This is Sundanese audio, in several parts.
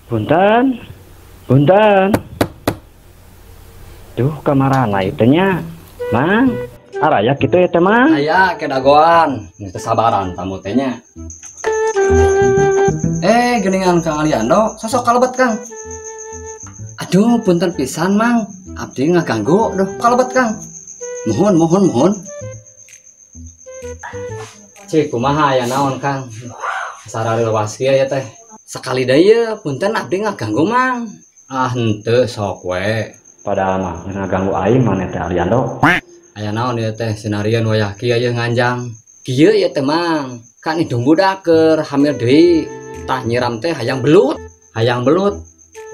Punten, punten. Duh, kamarana ieu nya. Mang, araya kitu ya teh Mang? Aya kedagoan, geus teu sabaran tamu teh nya. Geuningan Kang Aliando, sosok kalebet Kang. Aduh, punten pisan Mang, abdi ngaganggu duh kalebet Kang. Mohon, mohon, mohon. Cik, kumaha aya naon Kang? Sarareuwas kieu ya teh. Sekali deui ye, punten abdi ngaganggu Mang. Ah, henteu sok we. Padahal mah ngaganggu aing maneh teh Aliando. Aya naon ieu teh sinarieun wayah kieu ye nganjang. Kieu ieu teh Mang, kan indung budak keur hamil deui. Tah nyiram teh hayang belut, hayang belut.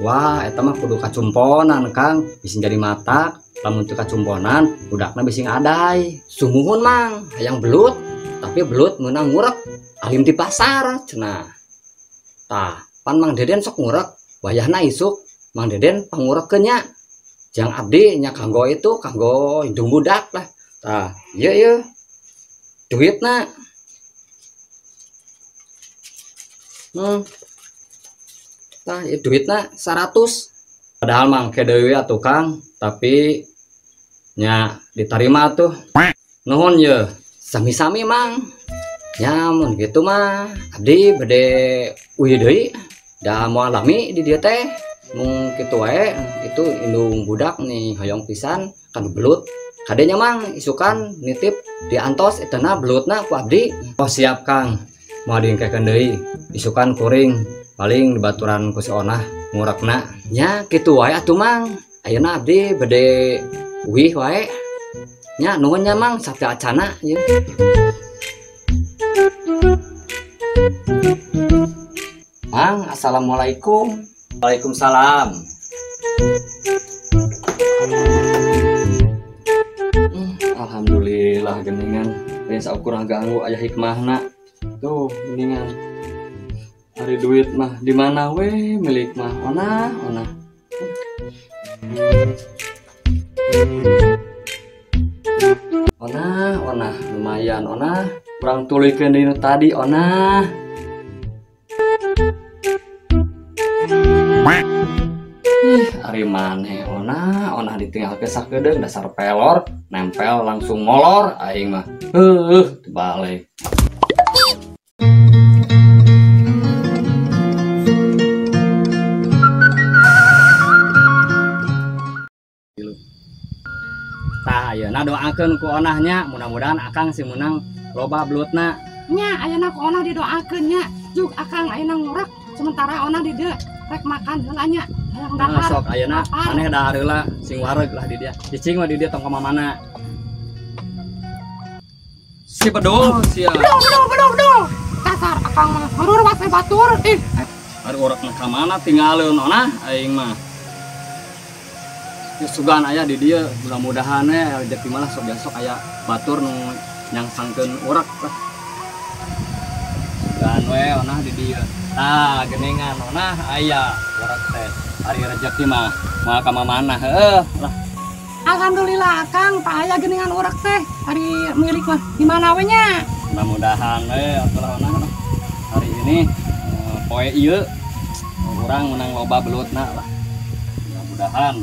Wah, eta mah kudu kacumponan Kang, bisi jadi matak. Lamun teu kacumponan, budakna bisi ngadai. Sumuhun Mang, hayang belut, tapi belut meunang ngurek alim di pasar cenah. Tah, pan Mang Deden sok ngurek, wayahna isuk Mang Deden pangurekeun nya. Jang abdi nya kanggo itu, kanggo indung budak lah. Tah, ieu ieu. Duitna. Tah, ieu duitna 100. Padahal mah engke deui atuh Kang, tapi nya ditarima tuh. Nuhun ye, sami-sami Mang. Nya mun kitu mah abdi bade uih deui. Da moal lami di dieu teh. Mung kitu wae, itu indung budak nih hoyong pisan kan belut. Kadenya Mang isukan nitip diantos etana belutna ku abdi. Oh siap Kang, moal diengkekeun deui. Isukan kuring paling dibaturan ku si Onah ngurekna. Nya kitu wae atuh Mang. Ayeuna abdi bade uih wae. Nya nuhun nya Mang sateu acana ieu. Mang, assalamualaikum. Waalaikumsalam. Alhamdulillah geningan. Lain saukur ganggu aya hikmahna. Tuh geningan. Ari duit mah di mana we milik mah onah onah. Onah onah lumayan onah. Kurang tulikeun deui nu tadi onah. Ih, ari maneh onah, onah ditinggalkeun sakedeung dasar pelor, nempel langsung molor aing mah. Heuh, balik. Tah, ayeuna doakeun ku onahnya, mudah-mudahan akang sing meunang loba belutna. Nya, ayeuna ku onah didoakeun nya. Juk akang ayeuna ngurek, sementara onah di dieu rek makan heula nya. Hayang dahar. Nah, sok ayeuna maneh dahar heula sing wareg lah di dia. Cicing mah di dia tong ka mamana. Si bedul sia. Bedul bedul bedul bedul. Dasar akang mah harurwas we batur ih. Ari urekna ka mana tinggaleun onah aing mah. Ya sugan aya di dieu mudah-mudahan we rezeki mah lah sok besok aya batur nu nyangsangkeun urek lah. Sugan we onah di dieu. Tah geningan onah aya urek teh. Ari rezeki mah moal ka mamana heueuh lah. Alhamdulillah Kang, tak aya geningan urek teh. Ari milik mah di mana we nya? Mudah-mudahan we atuh lah onah lah. Hari ini poe ieu urang menang loba belutna lah. Mudah-mudahan.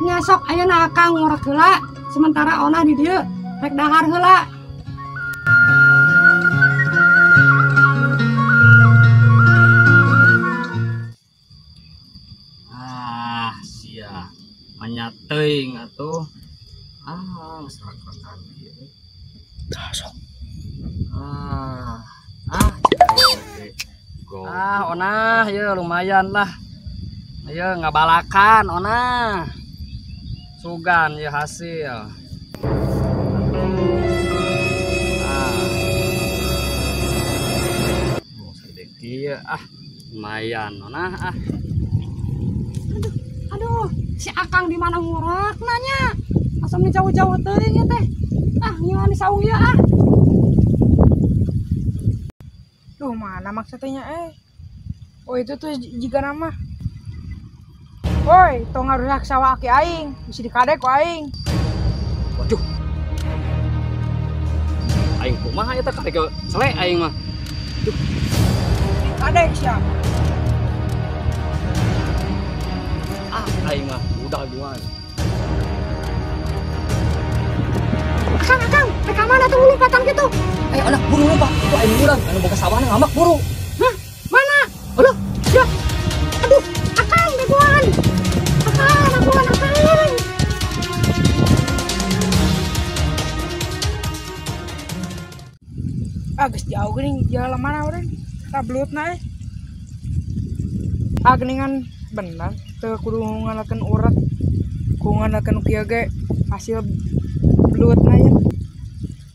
Nya sok ayeuna Akang ngurek heula, sementara onah di dieu rek dahar heula. Ah, sia. Manya teuing atuh. Ah, geus rek-rekan ieu. Dah sok. Ah, ah, ah, onah ieu lumayan lah. Ieu ngabalakan onah. Sugan ya hasil. Ah. Oh, sedikit ah, lumayan onah ah. Aduh, aduh, si Akang di mana ngurek nanya. Asa jauh-jauh teuing ya teh. Ah, nyian di saung ieu ah. Duh, mana maksudnya eh? Oh, itu tuh jika nama. Woi, tong ngarusak sawah aki aing, bisa dikadek ku aing. Waduh. Aing kumaha eta karek sele aing mah. Duh. Kadek sia. Ah, aing mah udah gimana. Akang, akang, rek ka mana tuh lompatan gitu? Anak buru lompat. Itu aing urang anu boga sawahna ngamak buru. Hah? Mana? Aduh, ya. Aduh, akang begoan. Akang, begoan, akang. Ah, geus jauh geuning jalan mana urang? Tah belutna euy. Ah, geuningan bener teu kudu ngandalkeun urat. Kudu ngandalkeun kieu ge hasil belutna nya.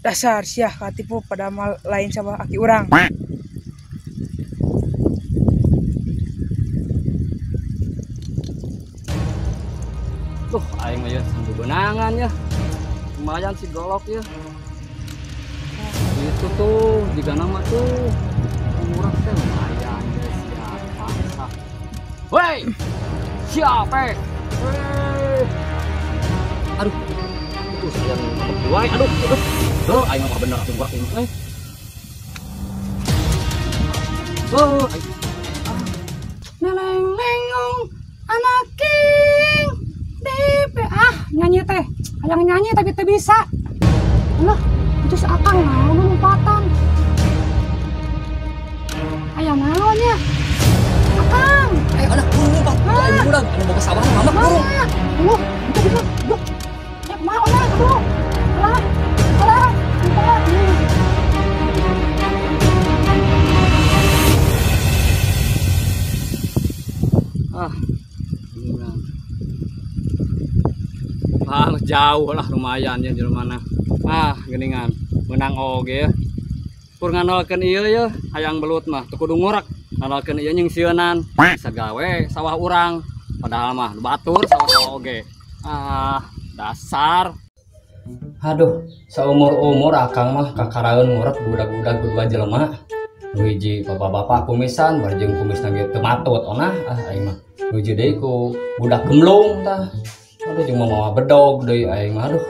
Dasar siah katipu pada mal lain sama aki urang. Tuh aing mah ya sambil benangan ya. Lumayan si golok ya. Itu tuh jika nama tuh murah teh lumayan guys ya bangsa. Woi, siapa? Woi. Aduh, itu sayang wae aduh. Aduh, tuh aing mah bener atuh gua ini. Oh, aing. Neleng lengong anak king DP ah nyanyi teh. Hayang nyanyi tapi teu bisa. Alah, itu si akang naon lompatan. Aya naon nya? Akang. Anak buru lompat. Itu aing urang anu boga sawahna ngamak buru. Aduh, itu bisa. Duh. Ya kumaha olah aduh. Alah. Alah, lompat. Ah. Ah, jauh lah lumayan ya jelema. Ah, geuningan menang oge ya. Pur ngandalkeun ieu ya, hayang belut mah teu kudu ngurek. Ngandalkeun ieu nyingsieunan bisa gawe sawah urang. Padahal mah batur sawah-sawah oge. Ah, dasar. Aduh, saumur-umur akang mah kakaraeun ngurek budak-budak dua jelema. Nu hiji bapak-bapak kumisan bari jeung kumisna ge teu matut onah ah aing mah. Nu hiji deui ku budak gemlung tah. Aduh jeung mawa bedog deui aing mah aduh.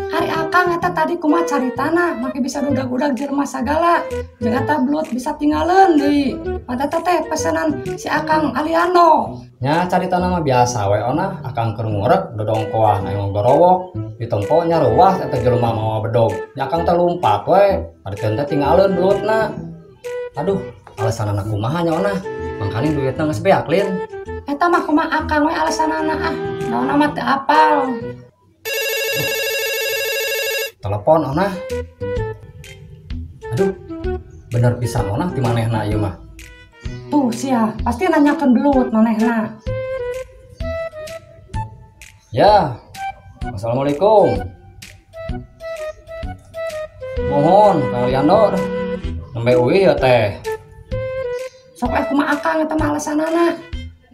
Ari akang eta tadi kumaha caritana make bisa budak-budak jelema sagala. Jeung eta belut bisa tinggaleun deui. Padahal teh pesanan si akang Aliano. Nya caritana mah biasa we onah akang keur ngurek dodongkoan aing gorowok ditempo nya ruah eta jelema mawa bedog. Nya akang teh lumpat we, ari teh tinggaleun belutna. Aduh, alasanana kumaha nya onah? Mangkaning duitna geus beak lin. Eta mah kumaha akang we alasanana ah. Naon mah teu apal. Telepon onah. Aduh, bener pisan onah ti manehna ieu mah. Tuh sia, pasti nanyakeun belut manehna. Ya. Assalamualaikum. Mohon Kang Liando. Nembe uih ya teh. Sok kumaha akang eta mah alasanana.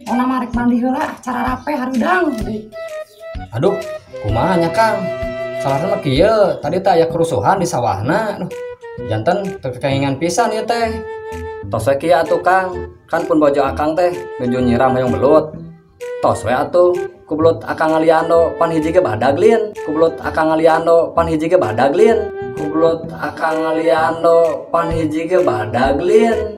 Ona mah rek mandi heula cara rape harudang. Aduh, kumaha nya Kang? Salahna mah kieu, tadi teh aya kerusuhan di sawahna. Aduh, janten teu kekaingan pisan ieu teh. Tos we kieu atuh Kang, kan pun bojo akang teh nuju nyiram hoyong belut. Tos we atuh ku belut akang Aliando pan hiji ge badag lin. Ku belut akang Aliando pan hiji ge badag lin. Ku belut akang Aliando pan hiji ge badag lin.